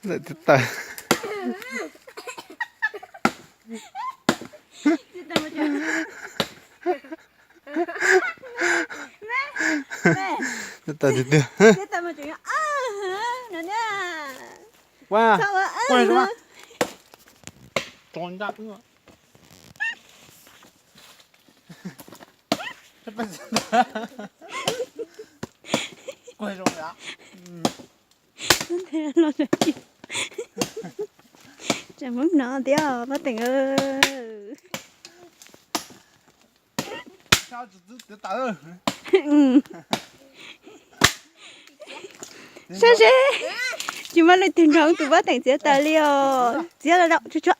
Lawm tib tawg. Tib tawg tiag tiag. Ua, ua, tso ncaj. Tseem muab hnov thiab Paj Teem. Saib seb, tsis muaj leej twg nrog tus Paj Teem txiav taws li os. Txiav tsuag tsuag,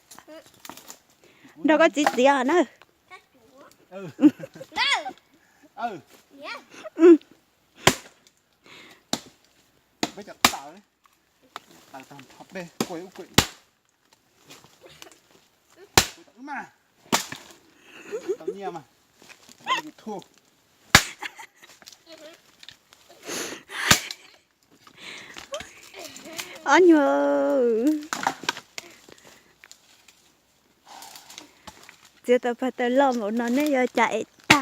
nrog koj txiv txiav na. Ob nyuag, txiav tau pag taws loj npaum no nej yuav cas es tag.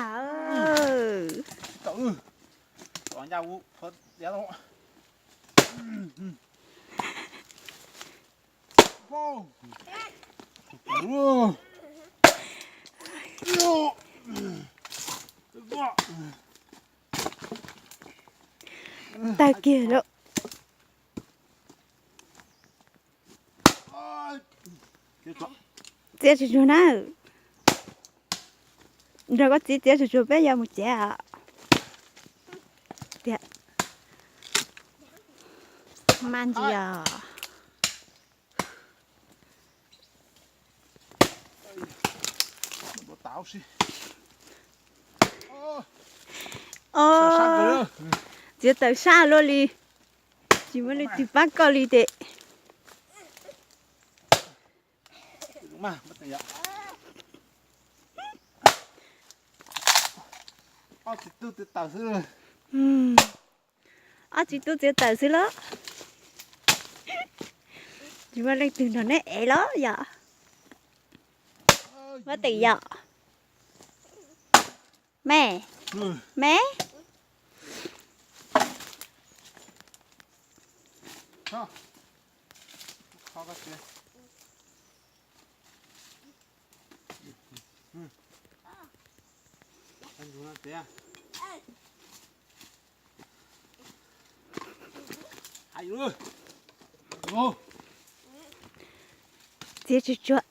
Tag kiag lawm. Txiav tsuag tsuag na. Nrog koj txiv txiav tsuag tsuag peb yuav mus tsev tiag. Mas ntsia. Txiav taws sab luaj li. Tsis muaj leej twg pab koj li ces. Ob txiv tub txiav taws xwb los. Tsis muaj leej twg nrog neb ev los yom. Paj Teem yom. Me, me. Txiav tsuag tsuag.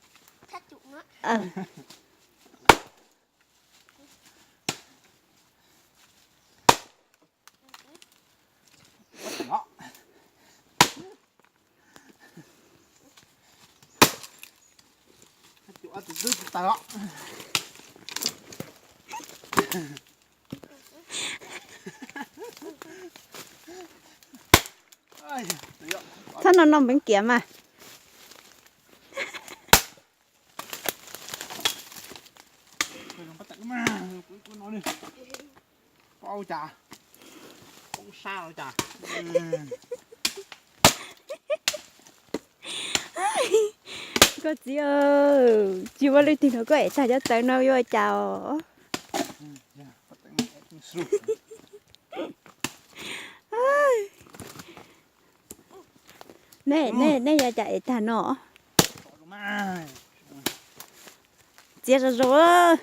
Txhob no no npeev kiav mas. Koj txiv, tsis muaj leej twg nrog koj ev tag cov taws no yuav ua cas os. Nej, nej, nej yuav cas ev tag no? Txiav zoo zoo.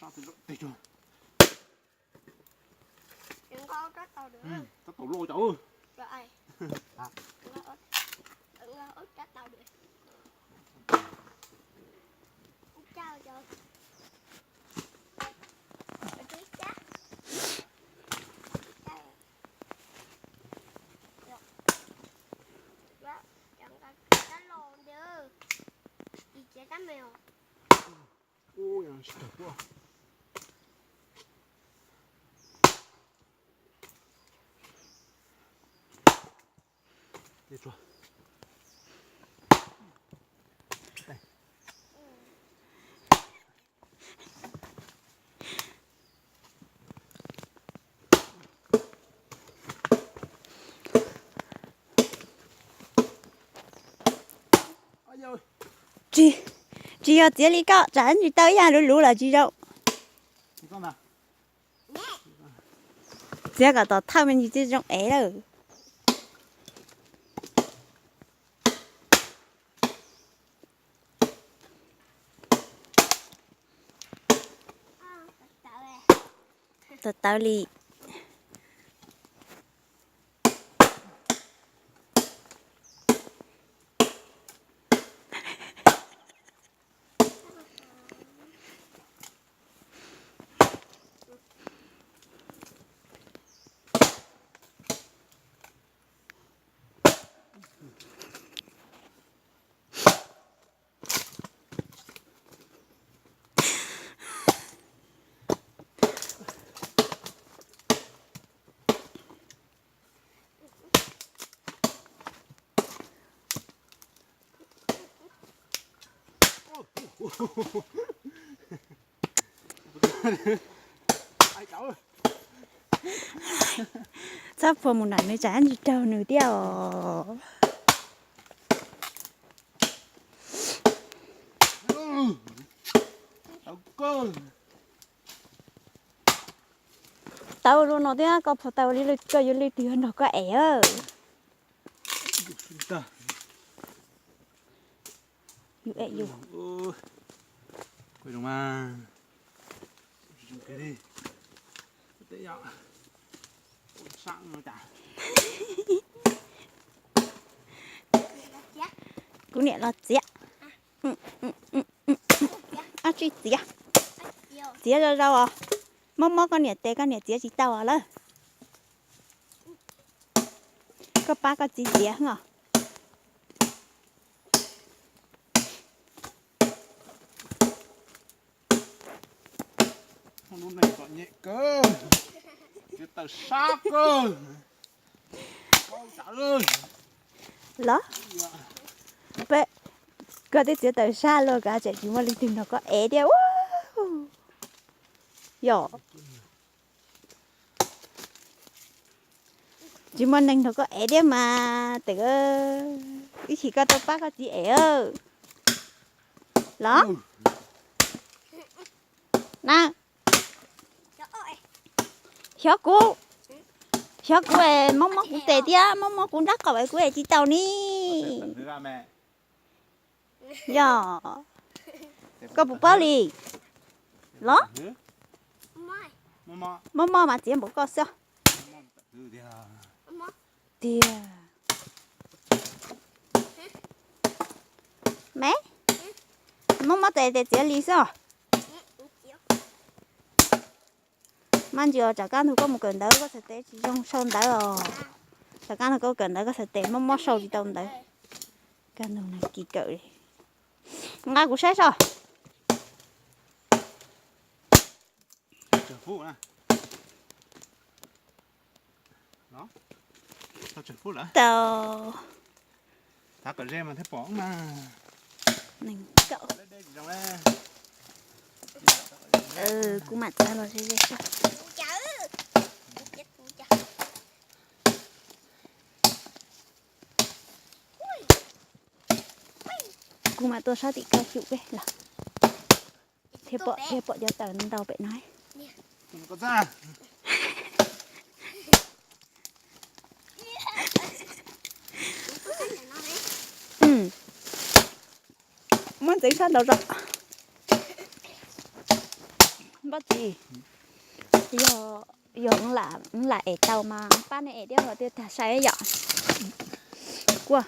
Tab tom loj cas. Tsis, tsis yog txiav li koj, tsam ntsis tau ib yam luv luv los tsis zoo. Txiav kom tom thawj me ntsis thiaj zoo ev lawm. Tawv tawv li. Txhob phua mus nram nws tsam ntsis raug nws thiab os. Tau lus no thiab, koj phua tau li koj yuav li twg nrog koj ev. Kuv niam los txiav. Ab tsi txiav. Txiav zoo zoo os. Mob mob koj niam tes, koj niam txiav tsis tau os lawm. Koj pab koj txiv txiav os. Lub neej txom nyem kawg, txiav taws sab kawg. Los, koj twb txiav taws sab los koj tseem tsis muaj leej twg nrog koj ev thiab. Yog tsis muaj neeg nrog koj ev thiab mas, tab sis koj tau pab koj txiv ev los na. Xyov kuv, xyov kuv es mob mob kuv tes thiab mob mob kuv nrab qaum es kuv es tsis tau ni. Yog koj puas paub li los? Mob mob mas txiav npaum koj xwb. Tiag me, mob mob tes tes txiav li xwb. Mas ntsis os, tsam kaj ntug koj mus kawm ntawv koj txhais tes tsis zoo sau ntawv os. Tsam kaj ntug koj kawm ntawv koj txhais tes mob mob sau tsis tau ntawv. Kaj ntug na kis kawm li. Nqa kuv saib soj. Tau. Kuv mam txav los ze ze soj. Kuv mam tuaj sab tim koj xyum peb los. Thiaj pom, thiaj pom cov taws ntau pem no. Muab ntxeev sab nraud zog. Pob txwv, yog, yog lam es tau mas pab nej es thiab ho thiaj tag sai yom. Kuv los.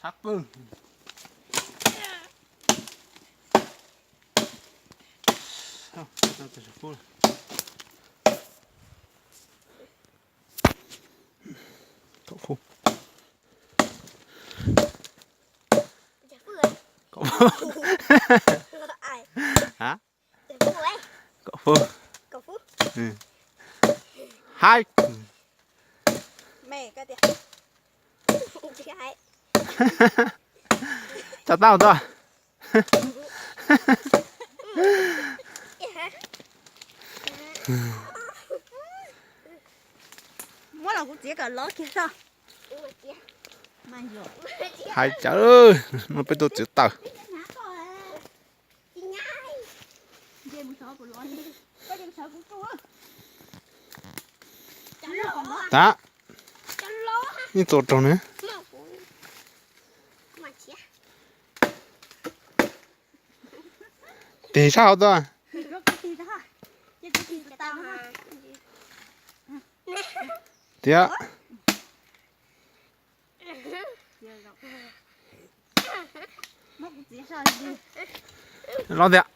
Hab, kaum hwj. Hab, tso tau tuaj. Muab los kuv txiav kom lov kiag so. Hais cawv, no peb tuaj txiav taws. Tab, yeej txaus raug ne. Tig sab hauv tuaj. Tiag. Los tiag.